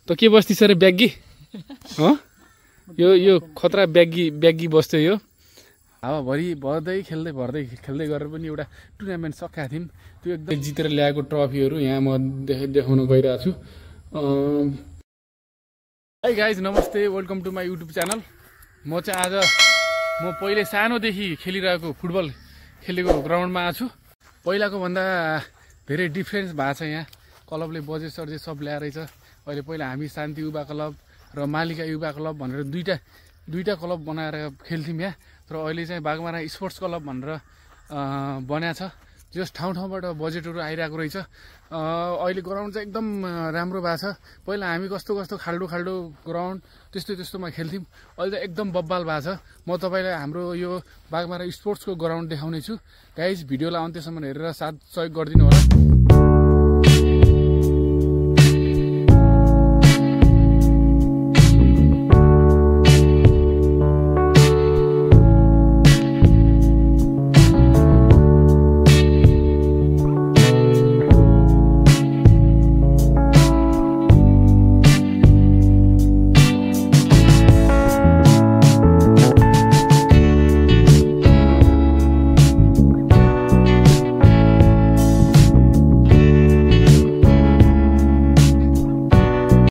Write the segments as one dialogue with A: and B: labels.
A: त के बस्ती छ रे ब्यागी यो खतरा ब्यागी बस्थ्यो यो हावाभरि बढ्दै खेल्दै गरेर पनि एउटा टुर्नामेन्ट सकाएको थियौँ त्यो एकदम जितेर ल्याएको ट्रफीहरू यहाँ म देखाउन गइरहेको छु हाई गाइज नमस्ते welcome to my YouTube channel म चाहिँ आज पहिले सानोदेखि खेलिरहेको फुटबल खेलेको ग्राउन्डमा आएको छु पहिलाको भन्दा धेरै डिफ्रेन्स भएको छ यहाँ क्लबले बजेट सर्जेट सब ल्याएछ अहिले पहिला हामी शान्ति युवा क्लब र मालिका युवा क्लब भनेर दुईटा क्लब बनाएर खेल्थ्यौँ यहाँ तर अहिले चाहिँ बागमारा स्पोर्ट्स क्लब भनेर बनाएको छ जस ठाउँबाट बजेटहरू आइरहेको रहेछ अहिले ग्राउन्ड चाहिँ एकदम राम्रो भएको छ पहिला हामी कस्तो खाल्डो ग्राउन्ड त्यस्तोमा खेल्थ्यौँ अहिले चाहिँ एकदम बब्बाल भएको छ म तपाईँलाई हाम्रो यो बागमारा स्पोर्ट्सको ग्राउन्ड देखाउने छु गाइज भिडियोलाई अन्त्यसम्म हेरेर साथ सहयोग गरिदिनु होला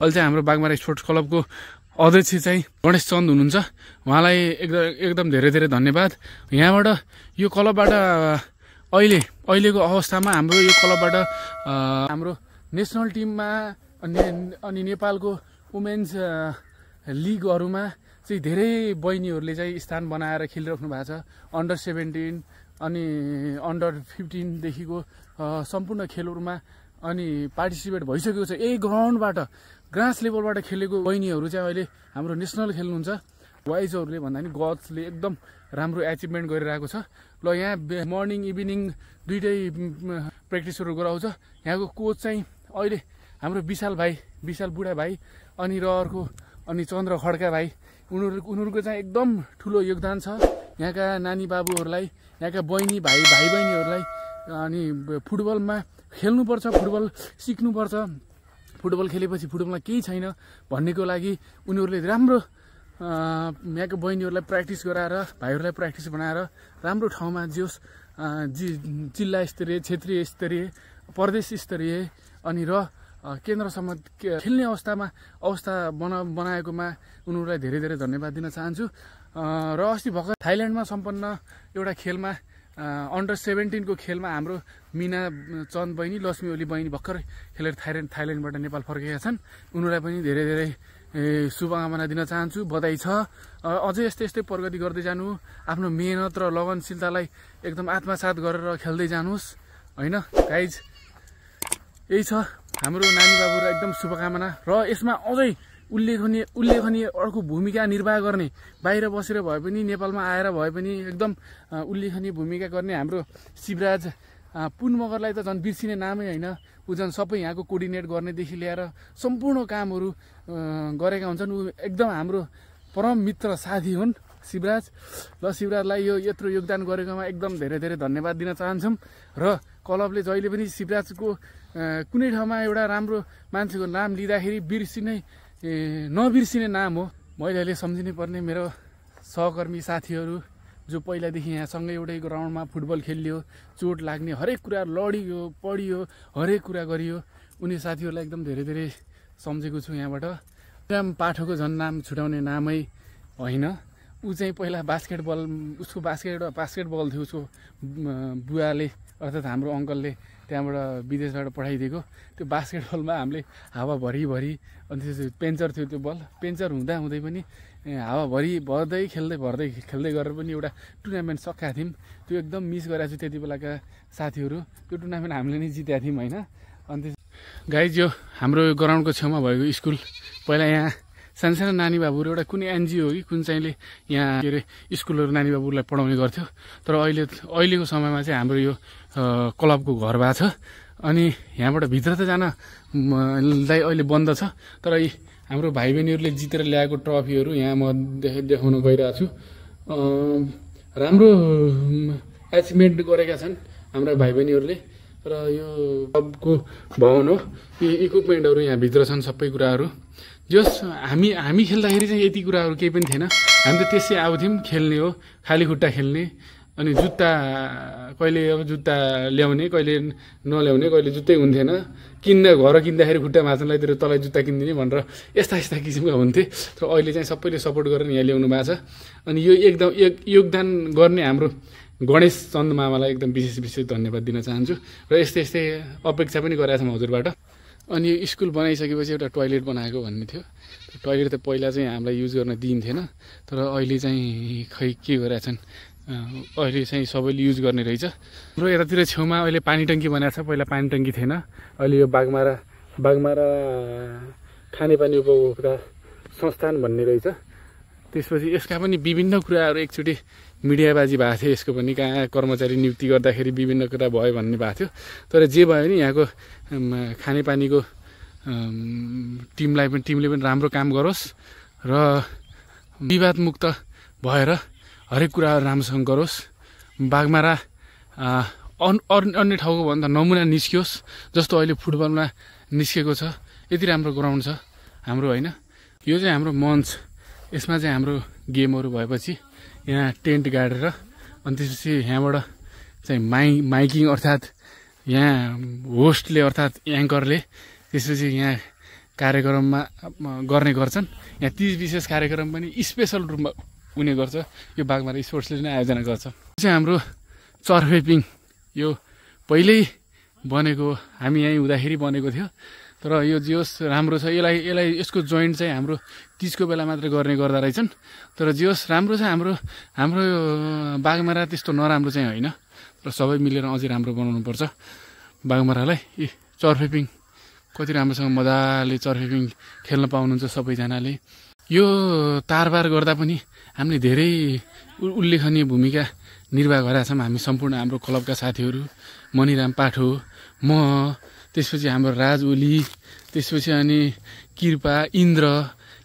A: अहिले चाहिँ हाम्रो बागमारा स्पोर्ट्स क्लबको अध्यक्ष चाहिँ गणेश चन्द हुनुहुन्छ उहाँलाई एकदम धेरै धन्यवाद यहाँबाट यो क्लबबाट अहिलेको अवस्थामा हाम्रो यो क्लबबाट हाम्रो नेसनल टिममा अनि नेपालको वुमेन्स लिगहरूमा चाहिँ धेरै बहिनीहरूले चाहिँ स्थान बनाएर खेलिराख्नु भएको छ अन्डर 17 अनि अन्डर 15 देखिको सम्पूर्ण खेलहरूमा अनि पार्टिसिपेट भइसकेको छ यही ग्राउन्डबाट ग्रास लेभलबाट खेलेको बहिनीहरू चाहिँ अहिले हाम्रो नेसनल खेल्नुहुन्छ वाइजहरूले भन्दा पनि गर्ल्सले एकदम राम्रो एचिभमेन्ट गरिरहेको छ ल यहाँ मर्निङ इभिनिङ दुइटै प्र्याक्टिसहरू गराउँछ यहाँको कोच चाहिँ अहिले हाम्रो विशाल बुढा भाइ अनि र अर्को अनि चन्द्र खड्का भाइ उनीहरूको चाहिँ एकदम ठुलो योगदान छ यहाँका नानी बाबुहरूलाई यहाँका भाइ बहिनीहरूलाई अनि फुटबलमा खेल्नुपर्छ फुटबल सिक्नुपर्छ फुटबल खेलेपछि फुटबलमा केही छैन भन्नेको लागि उनीहरूले राम्रो यहाँको बहिनीहरूलाई प्र्याक्टिस गराएर भाइहरूलाई प्र्याक्टिस बनाएर राम्रो ठाउँमा जोस् जिल्ला स्तरीय क्षेत्रीय स्तरीय प्रदेश स्तरीय अनि र केन्द्रसम्म खेल्ने अवस्था बनाएकोमा उनीहरूलाई धेरै धन्यवाद दिन चाहन्छु र अस्ति भर्खर थाइल्यान्डमा सम्पन्न एउटा खेलमा अन्डर 17 को खेलमा हाम्रो मिना चन्द बहिनी लक्ष्मी ओली बहिनी भर्खर खेलेर थाइल्यान्डबाट नेपाल फर्केका छन् उनीहरूलाई पनि धेरै शुभकामना दिन चाहन्छु बधाई छ अझै यस्तै प्रगति गर्दै जानु आफ्नो मेहनत र लगनशीलतालाई एकदम आत्मसात गरेर खेल्दै जानुहोस् होइन गाइज यही छ हाम्रो नानी बाबुलाई एकदम शुभकामना र यसमा अझै उल्लेखनीय अर्को भूमिका निर्वाह गर्ने बाहिर बसेर भए पनि नेपालमा आएर भए पनि एकदम उल्लेखनीय भूमिका गर्ने हाम्रो शिवराज पुन मगरलाई त झन् बिर्सिने नामै होइन ऊ झन् सबै यहाँको कोर्डिनेट गर्नेदेखि लिएर सम्पूर्ण कामहरू गरेका हुन्छन् ऊ एकदम हाम्रो परम मित्र साथी हुन् शिवराज ल शिवराजलाई यो यत्रो योगदान गरेकोमा एकदम धेरै धन्यवाद दिन चाहन्छौँ र क्लबले जहिले पनि शिवराजको कुनै ठाउँमा एउटा राम्रो मान्छेको नाम लिँदाखेरि नबिर्सिने नाम हो मैले अहिले सम्झिनै पर्ने मेरो सहकर्मी साथीहरू जो पहिलादेखि यहाँ सँगै एउटै ग्राउन्डमा फुटबल खेलियो चोट लाग्ने हरेक कुरा लडियो पढियो हरेक कुरा गरियो उनी साथीहरूलाई एकदम धेरै सम्झेको छु यहाँबाट राम पाठकको झन् नाम छुटाउने नामै होइन ऊ चाहिँ पहिला उसको बास्केटबल थियो उसको बुवाले अर्थात् हाम्रो अङ्कलले त्यहाँबाट विदेशबाट पठाइदिएको त्यो बास्केटबलमा हामीले हावाभरि अनि त्यसपछि पेन्चर थियो त्यो बल पेन्चर हुँदै पनि हावाभरि बढ्दै खेल्दै गरेर पनि एउटा टुर्नामेन्ट सकाएको थियौँ त्यो एकदम मिस गरेको छु त्यति बेलाका साथीहरू त्यो टुर्नामेन्ट हामीले नै जितेका थियौँ होइन अनि गाइज यो हाम्रो ग्राउन्डको छेउमा भएको स्कुल पहिला यहाँ सानो नानी बाबुहरू एउटा कुनै एनजिओ हो कि कुन चाहिँले यहाँ के अरे स्कुलहरू नानी बाबुहरूलाई पढाउने गर्थ्यो तर अहिलेको समयमा चाहिँ हाम्रो यो क्लबको घर भएको छ अनि यहाँबाट भित्र त जानलाई अहिले बन्द छ तर हाम्रो भाइ बहिनीहरूले जितेर ल्याएको ट्रफीहरू यहाँ म देखाउन गइरहेको छु राम्रो एचिभमेन्ट गरेका छन् हाम्रा भाइ बहिनीहरूले र यो क्लबको भवन हो। यो इक्विपमेन्टहरू यहाँभित्र छन् सबै कुराहरू। जस हामी खेल्दाखेरि चाहिँ यति कुराहरू केही पनि थिएन। हामी त त्यसै आउँथ्यौँ, खेल्ने हो, खाली खुट्टा खेल्ने। अनि जुत्ता कहिले अब जुत्ता ल्याउने, कहिले नल्याउने, कहिले जुत्तै हुन्थेन। घर किन्दाखेरि खुट्टा भाँच्नलाई तेरो तँलाई जुत्ता किनिदिने भनेर यस्ता किसिमका हुन्थे। तर अहिले चाहिँ सबैले सपोर्ट गरेर यहाँ ल्याउनु भएको छ। अनि यो एकदम योगदान गर्ने हाम्रो गणेश चन्द मामालाई एकदम विशेष धन्यवाद दिन चाहन्छु। र यस्तै अपेक्षा पनि गरेका छौँ हजुरबाट। अनि यो स्कुल बनाइसकेपछि एउटा टोयलेट बनाएको भन्ने थियो। टोयलेट त पहिला चाहिँ हामीलाई युज गर्न दिइन्थेन, तर अहिले चाहिँ खै के गरेका छन्, अहिले चाहिँ सबैले युज गर्ने रहेछ। हाम्रो यतातिर छेउमा अहिले पानी टङ्की बनाएको छ, पहिला पानी टङ्की थिएन। अहिले यो बागमारा खानेपानी उपभोक्ता संस्थान भन्ने रहेछ। त्यसपछि यसका पनि विभिन्न कुराहरू एकचोटि मिडियाबाजी भएको थियो। यसको पनि कहाँ कर्मचारी नियुक्ति गर्दाखेरि विभिन्न कुरा भयो भन्ने भएको थियो। तर जे भयो नि यहाँको खानेपानीको टिमले पनि राम्रो काम गरोस् र विवादमुक्त भएर हरेक कुराहरू राम्रोसँग गरोस्। बागमारा अन्य ठाउँको भन्दा नमुना निस्कियोस्, जस्तो अहिले फुटबलमा निस्केको छ। यति राम्रो ग्राउन्ड छ हाम्रो, होइन? यो चाहिँ हाम्रो मञ्च। यसमा चाहिँ हाम्रो गेमहरू भएपछि यहाँ टेन्ट गाडेर अनि त्यसपछि यहाँबाट चाहिँ माइकिङ अर्थात् यहाँ होस्टले अर्थात् एङ्करले त्यसपछि यहाँ कार्यक्रममा गर्ने गर्छन्। यहाँ 30 विशेष कार्यक्रम पनि स्पेसल रूपमा हुने गर्छ। यो बागमारा स्पोर्ट्सले नै आयोजना गर्छ। चाहिँ हाम्रो चर्फेपिङ यो पहिल्यै बनेको, हामी यहीँ हुँदाखेरि बनेको थियो। तर यो जियोस् राम्रो छ। यसको जोइन्ट चाहिँ हाम्रो 30 को बेला मात्र गर्ने गर्दा रहेछन्। तर जियोस् राम्रो छ। हाम्रो बागमारा त्यस्तो नराम्रो चाहिँ होइन, र सबै मिलेर अझै राम्रो बनाउनुपर्छ बागमारालाई। चर्फेपिङ कति राम्रोसँग मजाले चर्फेपिङ खेल्न पाउनुहुन्छ सबैजनाले। यो तारबार गर्दा पनि हामीले धेरै उल्लेखनीय भूमिका निर्वाह गरेका छौँ। हामी सम्पूर्ण हाम्रो क्लबका साथीहरू, मणिराम पाठो, म, त्यसपछि हाम्रो राज ओली, त्यसपछि अनि कृपा, इन्द्र,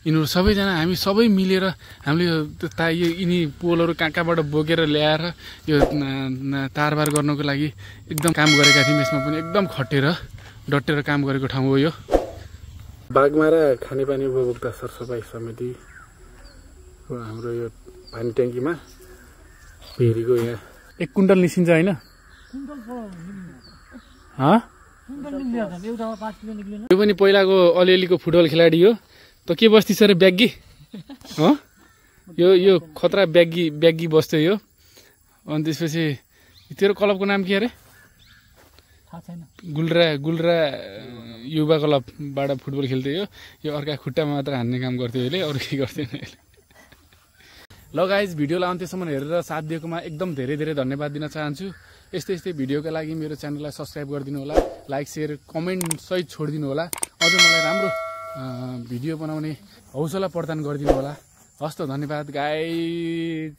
A: यिनीहरू सबैजना हामी सबै मिलेर हामीले यो यिनी पोलहरू कहाँबाट बोकेर ल्याएर यो तारबार गर्नको लागि एकदम काम गरेका थियौँ। यसमा पनि एकदम खटेर डटेर काम गरेको ठाउँ हो यो बागमारा खानेपानी उपभोक्ता सरसफाइ समितिको हाम्रो यो पानी ट्याङ्कीमा फेरीको यहाँ 1 कुन्टल निस्किन्छ, होइन? यो पनि पहिलाको अलिअलिको फुटबल खेलाडी हो। त के बस्ती छ रे ब्यागी? यो खतरा ब्यागी बस्थ्यो यो। अनि त्यसपछि तेरो क्लबको नाम के अरे? गुल्रा युवा क्लबबाट फुटबल खेल्थ्यो यो अर्का खुट्टामा मात्र हान्ने काम गर्थ्यो यसले, अरू के गर्थेन यसले। ल गाइज, भिडियोलाई अन्त्यसम्म हेरेर साथ दिएकोमा एकदम धेरै धन्यवाद दिन चाहन्छु। यस्तै भिडियोका लागि मेरो च्यानललाई सब्सक्राइब गरिदिनु होला, लाइक सेयर कमेन्ट सहित छोडिदिनु होला। अझ मलाई राम्रो भिडियो बनाउने हौसला प्रदान गरिदिनु होला। हस् त, धन्यवाद गाइज।